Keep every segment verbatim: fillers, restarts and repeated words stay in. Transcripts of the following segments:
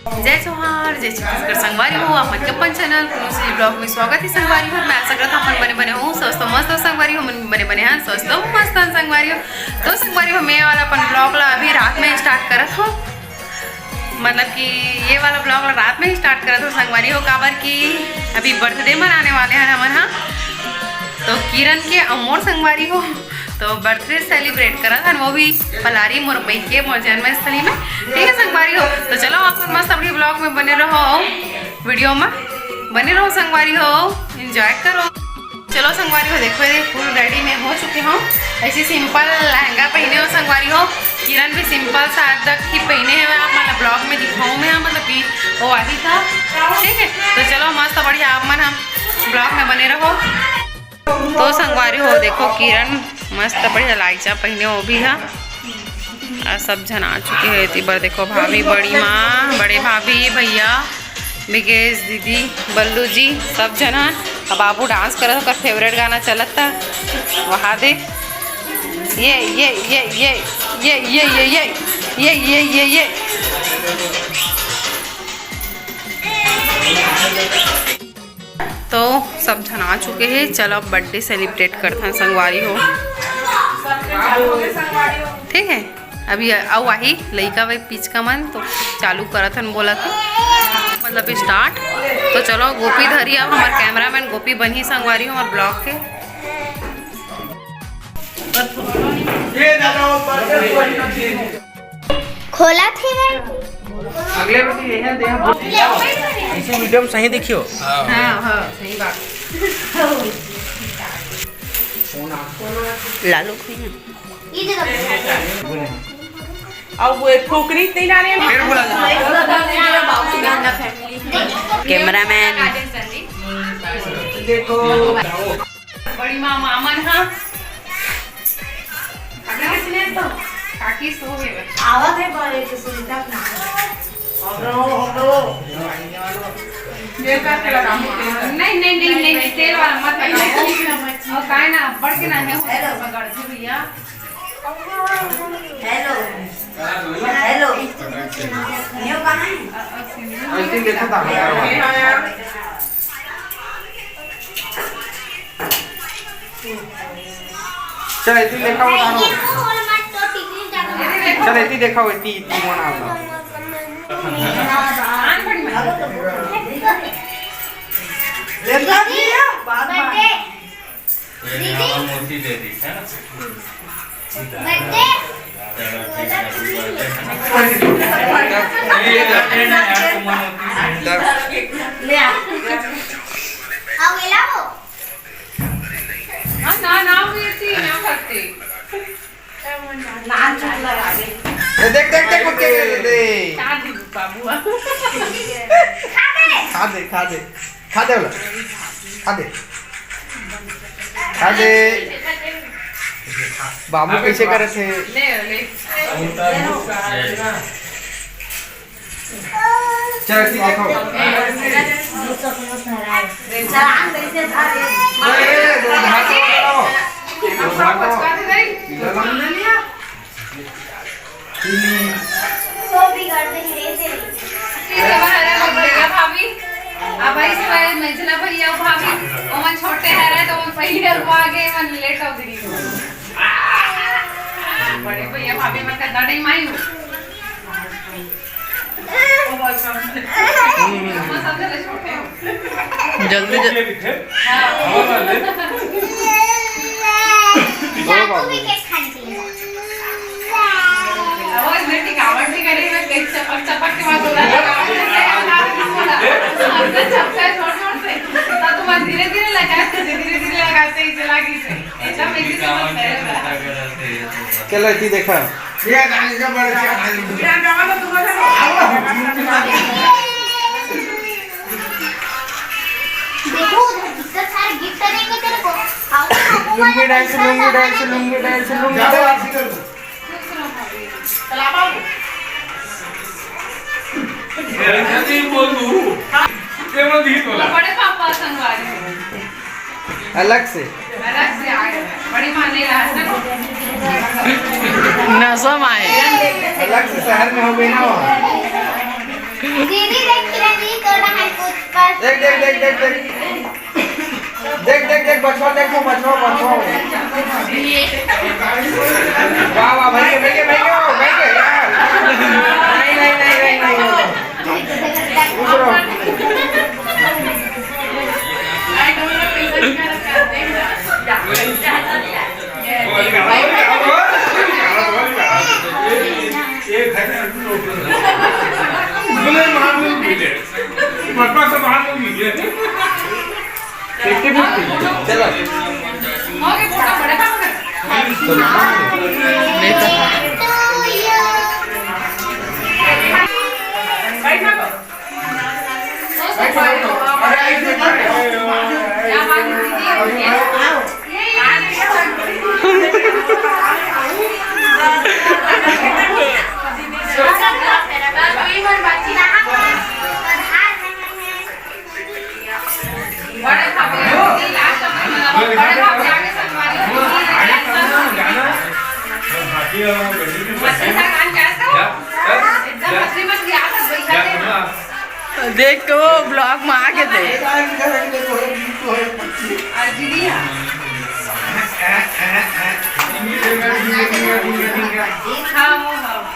जय जोहार, जय छत्तीसगढ़ संगवारी हो, आप मन के अपन चैनल कुनू सिली ब्लॉग में स्वागत है संगवारी हो। मैं आशा करत हूँ अपन बने बने हो, स्वस्थ हो, मस्त हो संगवारी हो, मन बने बने हैं, स्वस्थ हो, मस्त हो संगवारी हो। तो संगवारी हो, मैं वाला अपन ब्लॉग ला अभी रात में स्टार्ट करत हूँ, मतलब कि ये वाला ब्लॉग ला रात में ही स्टार्ट करत हूँ संगवारी हो, काबर कि अभी बर्थडे मनाने वाले हैं हमन हा। तो किरण के अउ मोर संगवारी हो, तो बर्थडे सेलिब्रेट करत हन, वो भी पलारी मोर मई के मोर जन्मस्थली में। ठीक है संगवारी हो, तो चलो आप मन मस्त अपनी ब्लॉग में बने रहो, वीडियो में बने रहो संगवारी हो, एंजॉय करो। चलो संगवारी हो, देखो ये फुल रेडी मैं हो चुकी हूँ। ऐसी सिंपल लहंगा पहने हो संगवारी हो, किरण भी सिंपल सादा ही पहने हुए, आप मतलब ब्लॉग में दिखाऊँ मैं, मतलब कि वो आही था। ठीक है, तो चलो मस्त बढ़िया आप मन हम ब्लॉग में बने रहो। तो संगवारी हो, देखो किरण मस्त बढ़िया लाइचा पहने, वो भी हा। और सब झन आ चुके हैं एती बर। देखो भाभी, बड़ी माँ, बड़े भाभी, भैया, बिगेश दीदी, बल्लू जी, सब झन हा। अब बाबू डांस करत, ओकर फेवरेट गाना चलत था, वहा दे। ये ये ये ये ये ये ये ये ये ये ये ये ये ये ये ये तो सब झन आ चुके हैं। चलो अब बर्थडे सेलिब्रेट करथन संगवारी हो। ठीक है, अभी अउ आही लइका वे पिचका मन, तो चालू करथन बोला थे, मतलब स्टार्ट। तो चलो गोपी धरी, अब हमार कैमरामैन गोपी बनही संगवारी हो हमार ब्लॉग के। खोला थे रे। अगले बेटी ये है, दे हम। ऐसे वीडियो में सही देखियो। हाँ, हाँ, सही बात। लालू भैया। ये देखो। अब वो टोकरी नहीं डाले ना। फिर बोला जा। कैमरामैन। देखो। बड़ी माँ मामन हा। अगला इसने तो काकी सो गए। आवत है बारे के सुनीता अपना। हम रहो, हम रहो। देवता के लगा। नहीं, नहीं, नहीं, नहीं, नहीं, तेल वाला मत लगाओ। और काय ना, बढ़ के ना है, पकड़ के भैया। हेलो। हेलो। यो कहाँ है? ऐसे देखो तो हमें करवा। चल, ऐसे देखा हो तारो। चल, ऐसे देखा हो, इतनी, इतनी कौन आता? दीदी। मोती दे दी, है ना? बर्थडे। ले आ। आओ, ये लाओ। हाँ, ना, ना, वो ये थी, ना करते। नान चुप लगा दे। ए, देख, देख, देख, देख, देख, देख। खा दे, बाबू। खा दे, खा दे, खा दे, बोला। खा दे। खा दे। बाबू कैसे करे थे? ले, ले। चल, ठीक है, खाओ। अरे, दो भात और बनाओ। दो भात और। ठीक है, भैया भाभी, अब ऐसे भाई, मंझला भैया भाभी, ओमन छोटे हरे, तो ओमन पहले अगवा गे, मन लेट हो गई। बड़े भैया भाभी मन का दड़ई माई हो। जल्दी जल्दी। धीरे धीरे लगाते, धीरे धीरे लगाते ही चला गई। चलो, इतनी देखा। देखो, उधर कितने सारे गिफ्ट देंगे तेरे को। आओ, आओ, आओ, lungi dance, lungi dance, lungi dance, lungi dance. चला बाबू। बोल दू। ये मत ही बोला। बड़े पापा संगवारी। अलग से। अलग से आ गए। बड़ी माँ ले रहा है ना। नशा में आए। अलग से शहर में हो गई ना वो। दीदी देख, किरण जी, तोरा है कुछ पर। देख, देख, देख, देख, देख। देख, देख, देख, बचवा, देखो, बचवा, बचवा। वाह, वाह, भाई, भाई, भाई, भाई, यार। नहीं, नहीं, नहीं, नहीं, नहीं। दूसरा। पटना से बाहर लोग निकले। Fifty fifty. चलो। देख के वो ब्लॉग में आ गए थे।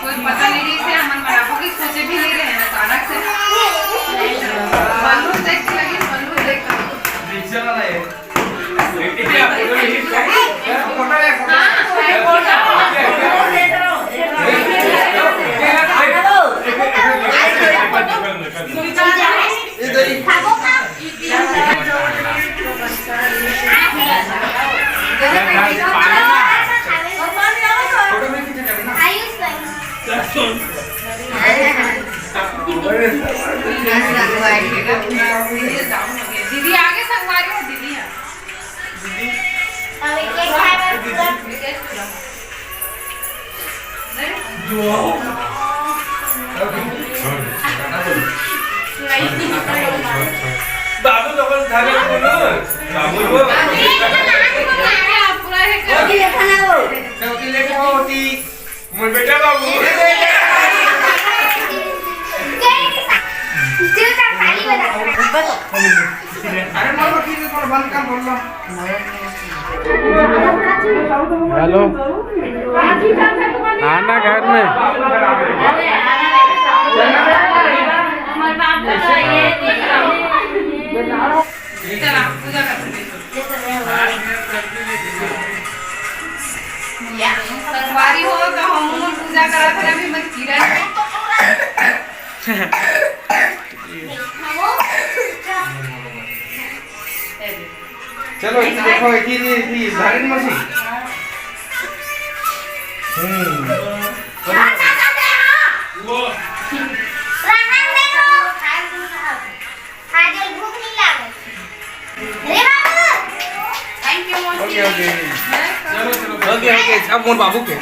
कोई पता नहीं, जैसे हमन बराबर की सोचे भी नहीं रहे हैं, अचानक से। बलून देख के लगी, बलून देख के। दीदी आगे संगवारी हो, दीदी है। अब एक एक खाए बस पूरा। बाबू तो अपन घर में बोलो। बाबू वो। पूरा है क्या? होती लेके आओ, होती। मोर बेटा बाबू। अरे मोर की मोर बंद कर बोल लो। हेलो। आना घर में। संगवारी हो तो हम पूजा करत हन, अभी मत किरण। चलो, एक देखो, एक ही, एक ही, धारिन मसी। हम्म। ओके, ओके। ओके, ओके, अब मोर बाबू के।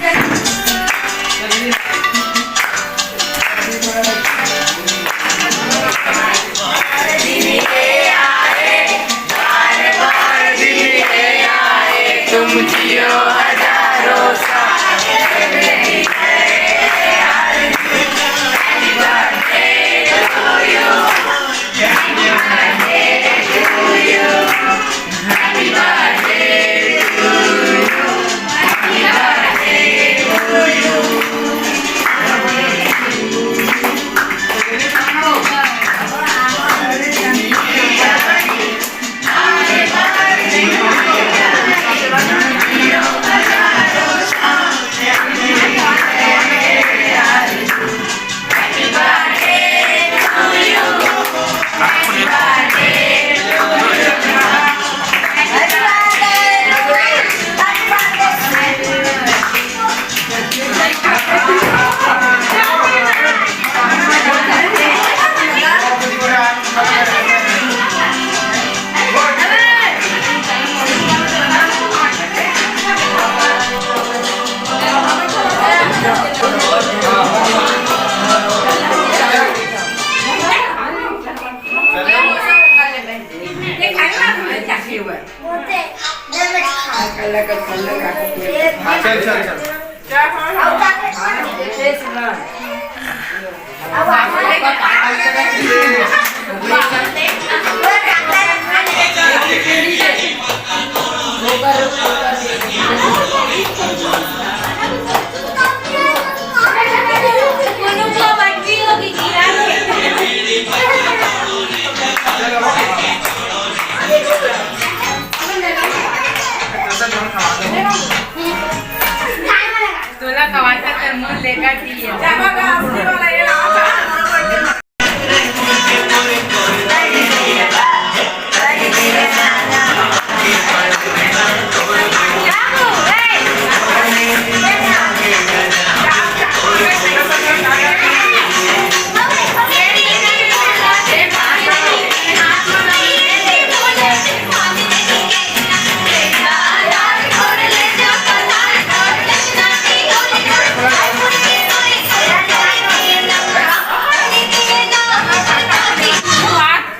चल, चल, चल।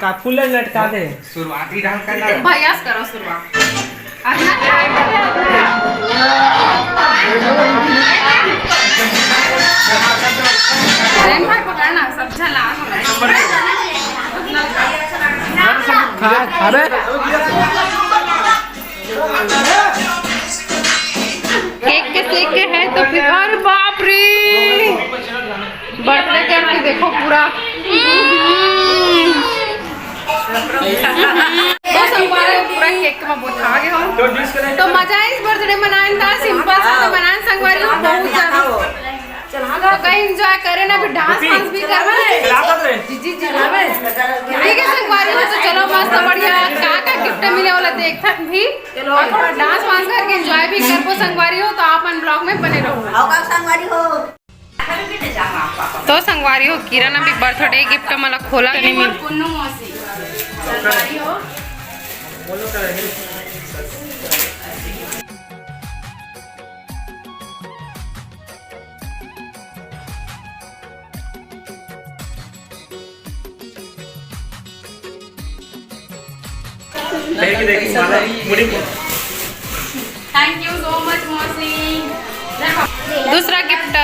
का फूल लटका दे। शुरुआत ही ढंग करना है। भैया से करो शुरुआत। दिन भर पकड़ना, सब झन लाल हो रहे हैं। अरे, केक के सेक के है तो फिर, अरे बाप रे, बर्थडे करके देखो पूरा। तो संगवारी हो, पूरा केक में बोथा गए हो। तो मजा है इस बर्थडे मनाए था, सिंपल सा तो मनाए संगवारी हो, बहुत ज्यादा। तो कहीं एंजॉय करे ना, फिर डांस वांस भी करवा। जी जी जी। ठीक है संगवारी हो, तो चलो मस्त बढ़िया का का गिफ्ट मिले वाला देखत भी, और थोड़ा डांस वांस करके एंजॉय भी करबो संगवारी हो। तो आप मन ब्लॉग में बने रहो। आओ का संगवारी हो। तो संगवारी हो, किरण अभी बर्थडे गिफ्ट मला खोला नहीं मिल। पुन्नू मौसी, संगवारी हो। Thank you so much मौसी। दूसरा गिफ्ट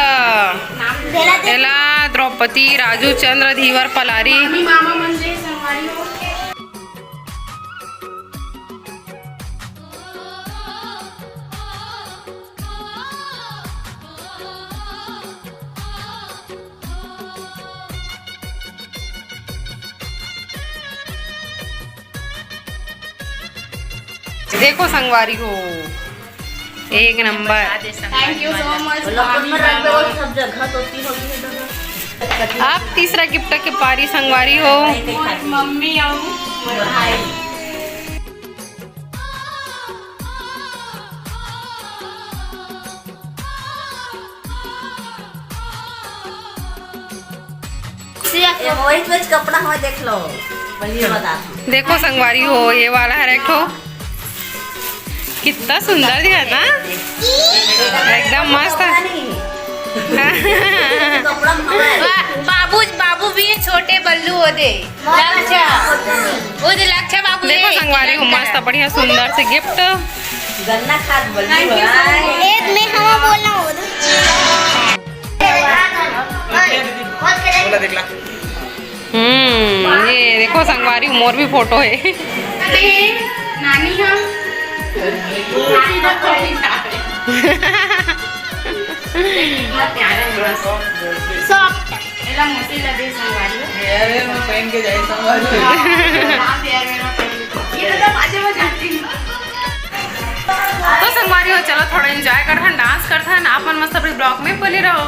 एला द्रौपदी, राजू, चंद्र, धीवर, पलारी। मामी मामा मन दे संगवारी हो। देखो संगवारी हो, एक number. Thank you so much। सब जगह तो होती होगी। अब तीसरा गिफ्ट के पारी संगवारी हो। मम्मी और भाई। ये वही तो कपड़ा हवा देख लो, वही बता। देखो संगवारी हो, ये वाला है, देखो कितना सुंदर दिखा था, एकदम मस्त। कपड़ा हवा है। बाबू, बाबू भी है, छोटे बल्लू हो दे। अच्छा, वो जो लच्छा बाबू देखो ये संगवारी हो, मस्त बढ़िया सुंदर से गिफ्ट। गन्ना खाद बोल। ए, मैं हवा बोलना हो। बोला देख ला। हम्म, ये देखो संगवारी, मोर भी फोटो है। नानी हम। सॉफ्ट। एला मोती ला दे संगवारी हो। हेयर में पहन के जाए संगवारी। हाँ, हेयर में ना पहन के। ये तो बाजे में जाती हूँ। तो संगवारी हो, चलो थोड़ा एंजॉय करथन, डांस करथन, आप मन मस्त अपने ब्लॉग में बने रहो।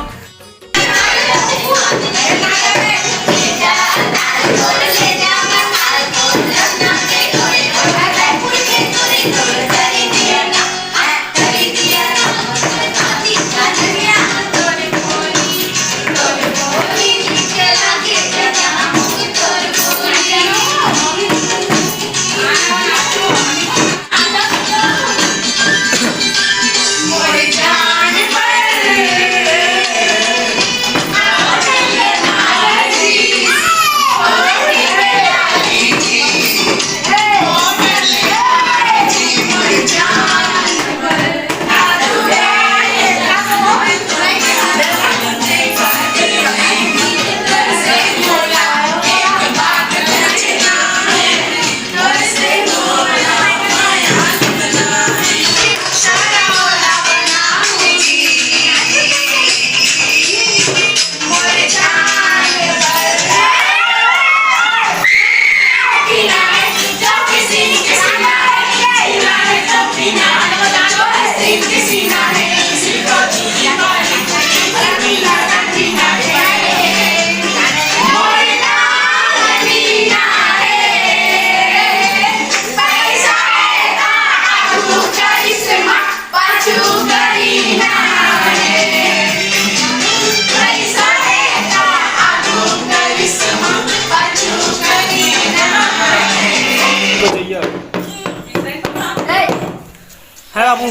है बाबू।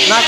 ना।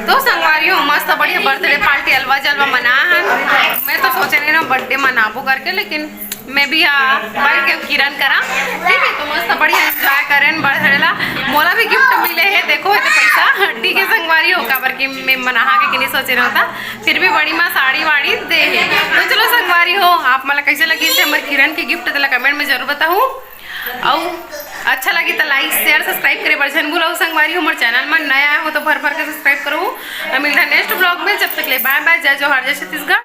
तो संगवारी हो, मस्त बढ़िया बर्थडे पार्टी अलवा जलवा मना है। मैं तो सोचे नहीं ना बर्थडे मनाबो करके, लेकिन मैं भी आ बैठ के किरण करा, ठीक है। तो मस्त बढ़िया एंजॉय करें बर्थडे ला। मोला भी गिफ्ट मिले है, देखो है तो पैसा, ठीक है संगवारी हो, काबर कि मैं मनाहा के कि नहीं सोचे रहता, फिर भी बड़ी माँ साड़ी वाड़ी दे है। तो चलो संगवारी हो, आप मला कैसे लगी से हमारे किरण के गिफ्ट दिला कमेंट में जरूर बताहू। अउ अच्छा लगी तो लाइक शेयर सब्सक्राइब करे बर झन भूलहू संगवारी हो। मोर चैनल में नया आए हो तो भर भर के सब्सक्राइब करो। और मिलता है नेक्स्ट ब्लॉग में, जब तक ले बाय बाय, जय जोहार, जय छत्तीसगढ़।